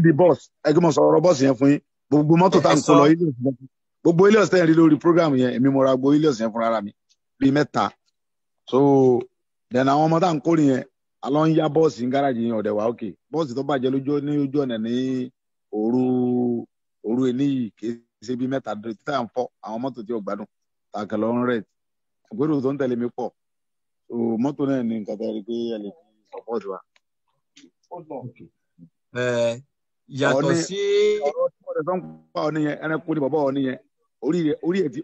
Di bọ́ọ̀sì, ẹ kí mo sọ̀rọ̀ bọ́ọ̀sì yẹn fún yín. Gbogbo mọ́tò tá à Ẹ ń kó sọ. lọ Hilux, gbogbo Hilux tẹ́ ẹ̀ rí lórí program yẹn, èmi mo ra gbogbo Hilux yẹn fúnra mi bíi mẹ́ta. So then àwọn ọmọ tá à ń kó nìyẹn, alọ́ ń yá bọ́ọ̀sì ní gáràjì yẹn ọ̀dẹ̀ wá òkè. Bọ́ọ̀sì tó bàjẹ́ lójú ní ojú ọ̀nà ní òru òru èní yìí, kì í ṣe bíi mẹ́ta títà ń fọ́ àwọn mọ́tò tí ò gbádùn tàkẹ́ lọ ń rẹ̀ àgbérò tó ń tẹ̀lé mi pọ̀. So mọ́tò náà ní nǹkan tẹ́ rí pé ẹ lè fi support wa. Ẹ yàtọ̀ Ọ̀ní sí ọ̀rọ̀ tí wọ́n fẹ́ ń pa ọ nìyẹn, ẹranko ni bàbá ọ nìyẹn,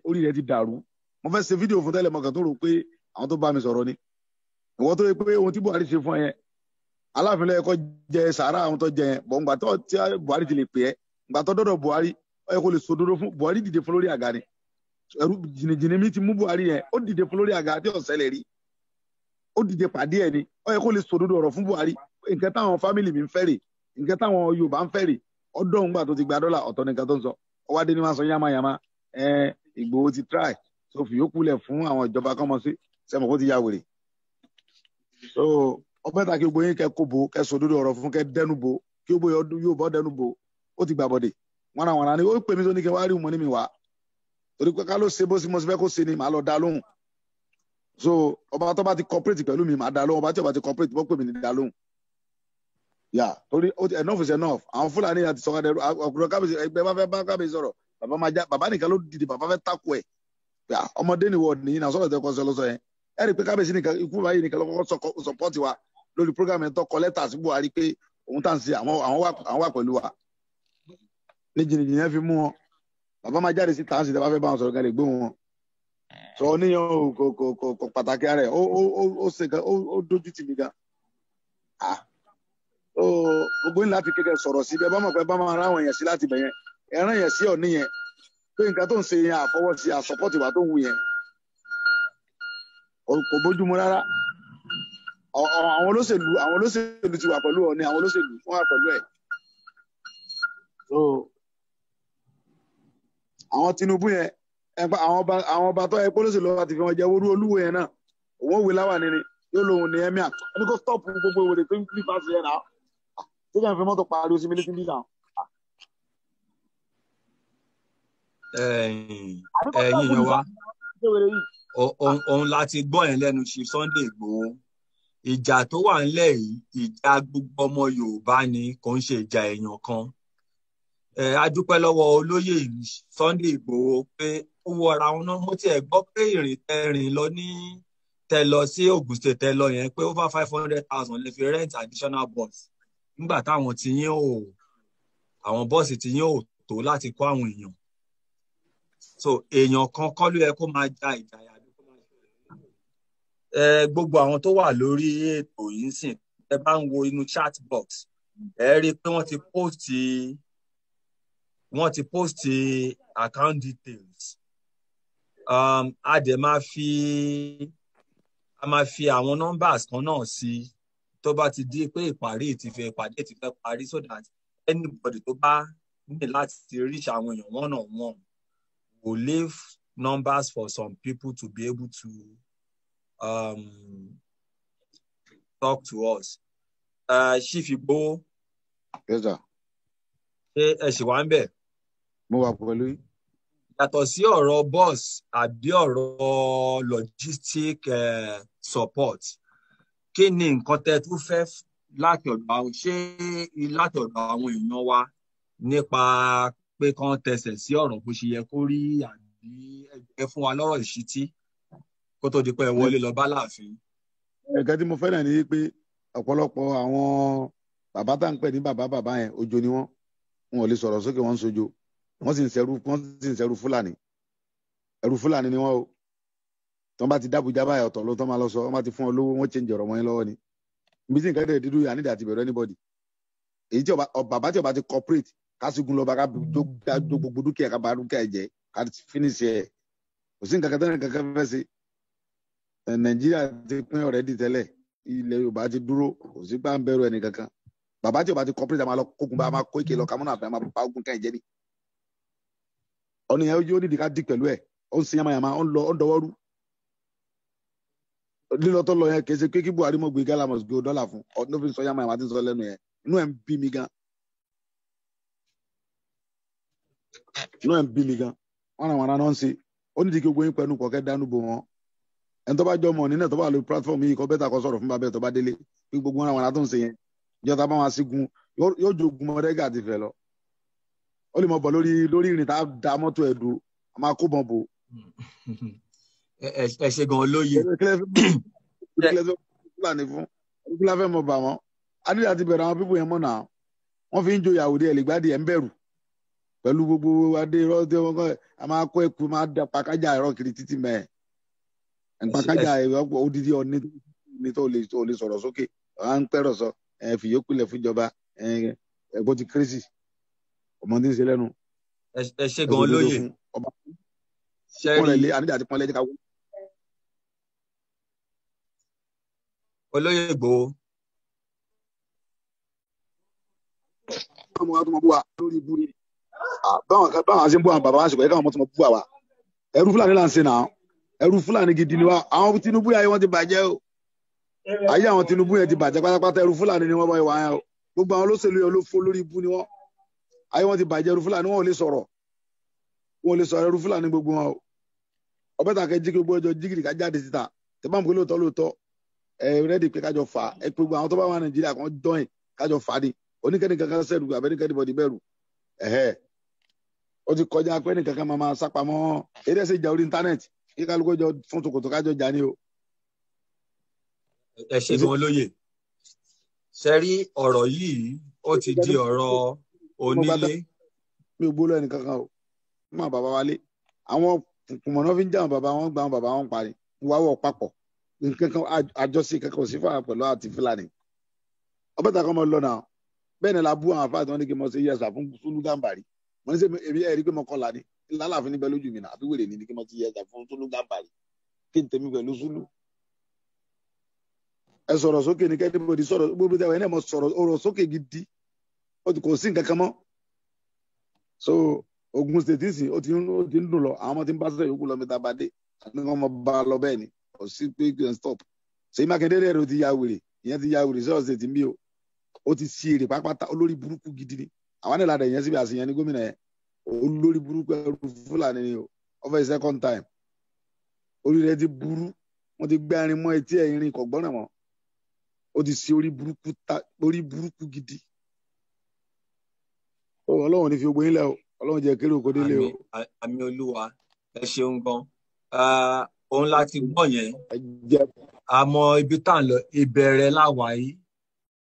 orí rẹ̀ ti dàrú. Mo fẹ́ ṣe fídíò fún tẹ́lẹ̀, mọ̀kàn tó rò pé àwọn tó bá mi sọ̀rọ̀ ni ìwọ́n tó yẹ pé ohun tí Buhari ṣe fún ẹ yẹn, Aláàfin ló yẹ kó jẹ sàárà àwọn tó jẹ yẹn bọ̀. Ǹgbà tó tí Buhari ti lè pè é, ǹgbà tó dọ́dọ̀ Buhari, ó yẹ kó lè sòdodo fún Buhari. Dìde fún lórí àga ni ẹrú jìnnìjìnnì mi ti mú Buhari yẹn. Ó dìde fún lórí àga tí ó ṣẹlẹ̀ rí, ó dìde pàdé ẹ ni. Ó yẹ kó lè sòdodo ọ̀rọ̀ fún Buhari, nǹkan táwọn family mi ń fẹ́ rè, nǹkan táwọn Yorùbá ń fẹ́ rè. Ọdún òǹgbà tó ti gba dọ́là, ọ̀tọ̀ nìkan tó ń sọ. Ọwọ́ adé ni wọ́n sọ yánmayànmá. Ẹ Ìgbòho ti try, so fìyókù lẹ̀ fún àwọn ìjọba kọ́mọ sí sẹ́mo kó ti ya wèrè. So ọbẹ̀ ta kí gbogbo yín kẹ́ kó bo, kẹ́ sòdodo ọ̀rọ̀ fún, kẹ́ dẹnu bo, kí gbogbo yóò bọ́ dẹnu bo. Ó ti gbà bọ̀dẹ̀ wọn àwọn àná ni ó pè mí tó ní kí wọ́n á rí wọn ní mi wá, torí pé ká ló ṣe bó sí mo sì fẹ́ kó ṣe ni màá lọ dá lóhùn. So ọba tó bá ti cooperate pẹ̀lú mi, màá dá lóhùn. Ọba tí ó bá ti cooperate, bó pè mí ní dá lóhùn yà, torí enough is enough. Àwọn Fúlàní àti sọ̀kadà ọkùnrin kábíyèsí ẹgbẹ́ bá fẹ́ bá kábíyèsí sọ̀rọ̀, bàbá máa já. Bàbá nìkan ló dìde, bàbá fẹ́ takò ẹ̀. Yà, ọmọdé ni wọ́n ní náà sọ̀rọ̀ tẹ́ kọ́ sọ lọ́sọ yẹn. Ẹ rí i pé kábíyèsí nìkan ikú báyìí nìkan lọ́kọ́ support wa lórí program yẹn, tó kọ lẹ́tà sí Buhari pé òun tá à ń ṣe, àwọn wà pẹ̀lú wa ní jìnnìjìnnì yẹn fi mú wọn. Bàbá máa jáde sí tàǹsì, tẹ́ bá fẹ́ bá wọn sọ̀rọ̀ kan lè gbé wọn sọ níyàn o. Kò pàtàkì ara ẹ̀. Ó ṣe gan, ó dójú tì mí gan. Ah, ó gbogbo ní láti kékeré sọ̀rọ̀ sí bẹ́ẹ̀ bá mọ̀ pé bá máa ráwọn èèyàn sí láti bẹ̀ yẹn, ẹ̀ràn yẹn sí ọ̀ níyẹn pé nǹkan tó ń ṣe yẹn, àfọwọ́sí àsọpọ́tì wà tó ń wù yẹn, kò bójúmu rárá. Àwọn olóṣèlú ti wà pẹ̀lú Ọọ̀ni, àwọn olóṣèlú wọ́n wà pẹ̀lú ẹ̀. So àwọn Tinubu yẹn, ẹgbẹ àwọn ọba tó yẹ kó olóṣèlú wa ti fi wọn jẹ wúrú. Olúwo yẹn náà, òun ò wé láwà nínú yóò lóun ní emir. Ẹni kó stop gbogbo ìwé tó ń kí fásitì yẹn náà tó kàn fi mọ́tò pariwo sí mi létí bí náà. Ẹ̀yin Àbí kó ẹ̀yin stop èèyàn wa, ṣe wèrè yìí. Òun láti gbọ́ yẹn lẹ́nu Chief Sunday Igboho. Ìjà tó wà ńlẹ̀ yìí, ìjà gbogbo ọmọ Yorùbá ni, kò ń ṣe ìjà èèyàn kan. Ẹ a dúpẹ́ lọ́wọ́ olóyè Sunday Igboho pé ó wọra wọn náà. Mo tiẹ̀ gbọ́ pé ìrìn tẹ rìn lọ ní tẹ lọ sí Ogun State, tẹ lọ yẹn, pé over 500,000 lè fi rent additional bus nígbà táwọn ti yín ò, àwọn bọ́ọ̀sì tí yín ò tó láti kó àwọn èèyàn. So èèyàn kan kọ́ ló yẹ kó máa ja ìjà yà àbí kó máa ṣe. Ẹ gbogbo àwọn tó wà lórí ètò yìí ń sìn, ẹ bá ń wo inú chat box, ẹ rí i pé wọ́n ti post account details. A dẹ̀ máa fi àwọn numbers kan náà sí tó bá ti di pé ìparí ti fẹ́ ìpàdé ti fẹ́ parí, so that anybody tó bá ní láti reach àwọn èèyàn one on one, will leave numbers for some people to be able to talk to us. Chief Igboho, Yes, sir. Ṣé ẹ ṣì wà ń bẹ̀? Mo wà pẹ̀lú yín. Yàtọ̀ sí ọ̀rọ̀ bus àbí ọ̀rọ̀ logistic support, kí ni nǹkan tẹ́ tún fẹ́ láti ọ̀dọ̀ àwọn, ṣé láti ọ̀dọ̀ àwọn èèyàn wa nípa pé kán tẹsẹ̀ sí ọ̀rọ̀ bó ṣe yẹ kó rí, àbí ẹ fún wa lọ́rọ̀ ìṣítí kó tó di pé ẹ wọlé lọ bá láàfin? Nǹkan tí mo fẹ́ràn ni pé ọ̀pọ̀lọpọ̀ àwọn bàbá tá à ń pè ní bàbá bàbá yẹn, ojo ni wọ́n. Wọn ò lè sọ̀rọ̀ sókè, wọ́n ń sojo, wọ́n sì ń ṣẹrú Fúlàní. Ẹrú Fúlàní ni wọ́n o. Tí wọ́n bá ti dábùjá báyìí, ọ̀tọ̀ ló tọ́ máa lọ sọ. Wọ́n bá ti fún ọ lówó, wọ́n change ọ̀rọ̀ mọ́ yín lọ́wọ́ ni. Ibi tí nǹkan dẹ̀ dídú yà nídìí àti bẹ̀rù anybody. Èyí tí ọba bàbá tí ọba ti cooperate, kásìgún lọ́ba, ká jó gbogbo dúkìá, ká bà dúkìá jẹ́, ká finish ẹ̀. Kò sí nǹkan kan tẹ́lẹ̀ kankan fẹ́ ṣe. Nàìjíríà ti pín already tẹ́lẹ̀, ilẹ̀ Yorùbá ti dúró, kò sí pà ń bẹ̀rù ẹnì kankan. Bàbá tí ọba ti cooperate, a máa lọ kógun bá a máa kó ìké lọ kàmúnà àfẹ́, a máa bá ogun kan jẹ́ ni. Ọ̀nà yẹn yóò nídìí ká dì pẹ̀lú ẹ̀. Ó ń sin yamayama, ó ń lọ, ó ń dọwọ́ rú. Lílọ tó lọ yẹn, kì í ṣe pé kí Buhari mọ̀ gbé gálà mọ̀ gbé dọ́là fún ọ ló fi sọ yamayama tí ń sọ lẹ́nu yẹn. Inú ẹ̀ ń bí mi gan. Inú ẹ̀ ń bí mi gan. Wọ́n àwọn ará náà ń ṣe. Ó ní di kí gbogbo yín pẹnu kọ̀ọ̀kẹ́ dánú bò wọ́n. Ẹni tó bá jọ mọ̀ nínú ẹ̀ tó bá lo platform yìí kọ́ bẹ́tà kọ́ sọ̀rọ̀ fún bàbá ẹ̀ tó bá délé. Pé gbogbo wọn àwọn ará tó ń ṣe yẹn. Ìjọba bá wọn sígun yóò jogun mọ́rẹ́gà àti ìfẹ́ lọ. Ó lè mọ bọ̀ lórí lórí ìrìn tá a da mọ́tò ẹ̀ dùn. A máa kó bọ̀n bò. Ẹ ṣe gan olóye. Kílẹ̀ fúlàní fún kílẹ̀ fẹ́ mọ̀ bà wọ́n. Adídà ti bẹ̀rẹ̀ àwọn pípò yẹn mọ̀ náà. Wọ́n fi ń joyè àwòdì ẹ̀ lè gbádìí ẹ̀ ń bẹ̀rù. Pẹ̀lú gbogbo adé irọ́ tí wọ́n kọ́ a máa kó ẹkú máa da pàkájà ẹ̀rọ kiri títí mẹ́ ẹ̀. Pàkájà ẹ̀rọ odidi ọ̀ní tó lè sọ̀rọ̀ sókè. À ń pẹ̀rọ̀ sọ ẹ̀ fìyókù lẹ̀ fúnjọba ẹ̀ bó ti kérésì. Ọmọ tí ń ṣe lẹ́nu. Ẹ ṣe gan olóye. Ọba pọ́nrẹ̀ àníjà ti pọ́nlẹ̀ jẹ́ ká wọ́n. Olóyè Ìgbòho. Ọmọ wa tó mọ bú wa lórí ibú ni. Báwọn ṣe ń bú àwọn bàbá wa ṣùgbọ́n káwọn ọmọ tó mọ bú wa. Ẹrú Fúlàní là ń ṣe náà. Ẹrú Fúlàní gidi ni wa. Àwọn Tinubu yẹn wọ́n ti bàjẹ́ o. Ayé àwọn Tinubu yẹn ti bàjẹ́ pátápátá. Ẹrú Fúlàní ni wọ́n bá wà yẹn o. Gbogbo àwọn olóṣèlú yẹn ló fó lórí ibú ni wọ́n. Ayé wọn ti bàjẹ́. Ẹrú Fúlàní wọn ò lè sọ̀rọ̀. Wọn ò lè sọ̀rọ̀. Ẹrú Fúlàní gbogbo wọn o. Ọbẹ̀ tà kẹ́ jí gbogbo ọjọ́ jígìrì ká jáde síta. Tẹ́ bá ń pè lóòótọ́ lóòótọ́. Ẹ rẹ́dì pé kájọ fà á. Ẹ pé gbogbo àwọn tó bá wà Nàìjíríà kan join kájọ fà á ni. Oníkẹ́ni kankan sẹ́rù àbẹ́nikẹ́ni bọ̀dì bẹ̀rù. Ẹ̀hẹ́. Ó ti kọjá pé ní kankan máa sápamọ́. Eré ẹsẹ̀ ìjà orí íńtánẹ́ẹ̀tì. Kí kálukú jọ fún tòkòtò kájọ jà ní o. Ẹ ṣe gan olóye. Ṣe rí ọ̀rọ̀ yìí, ó ti di ọ̀rọ̀ onílé. Mi ò gbóló ẹnì kankan o. Mú àwọn bàbá wálé. Àwọn kùmọ̀nà fi ń jà àwọn bàbá wọn gba àwọn bàbá wọn parí. Wá wọ̀ papọ̀. Nǹkan kan àjọṣe kankan ò sí fún àwọn pẹ̀lú àti Fúlàní. Ọbẹ̀ tà kọ́ mọ lọ náà. Bẹ́ẹ̀ ni la bú àwọn afáàtì wọn ní kí n mọ ṣe yẹsà fún Sulu Gàmbàrí. Mo ní sẹ́ èmi ẹ̀rí pé mo kọ́ la ni. Lálàáfin níbẹ̀ lójú mi náà àbí wèrè ni kí n mọ ṣe yẹsà fún Sulu Gàmbàrí. Kí n tẹ̀mí pẹ̀lú Sulu. Ẹ sọ̀rọ̀ sókè ní kẹ́tìbọ̀dì sọ̀rọ̀ gbogbo tẹ̀wé ẹ̀ náà mo sọ̀rọ̀ ọ̀rọ̀ sókè gidi. Ó ti kò sí nǹkan kan mọ́. So Ogun State sì ó ti ń dùn lọ. Àwọn ọmọ tí ń bá sọ̀rọ̀ yòókù lọ mẹ́ta bá dé. Àti wọn mọ bá lọ bẹ́ẹ̀ ni. Kò sí pé kí n stop. Ṣèyí Mákindé rẹ̀ ti ya wèrè. Ìyẹn ti ya wèrè sọ̀rọ̀ state ń bí o. Ó ti sí èrè pápátá. Olórí burúkú gidi ni. Àwọn nílà rẹ̀ yẹn síbi àṣeyẹn ní gómìnà yẹn. Olórí burúkú ẹrú Fúlàní ni o. Over a second time. Orí rẹ̀ ti burú. Wọ́n ti gbé irin mọ́ etí ẹ̀ irin kò gbọ́nà mọ́. Ó ti sí orí burúkú ta orí burúkú gidi. Ọlọ́run ní fi ogun yín lẹ̀ o. Ọlọ́run jẹ́ kéré oko délé o. Àmì Olúwa, ẹ ṣeun gan. Òun láti gbọ́ yẹn. Àmọ́ ibi tá à ń lọ ìbẹ̀rẹ̀ láwa yìí.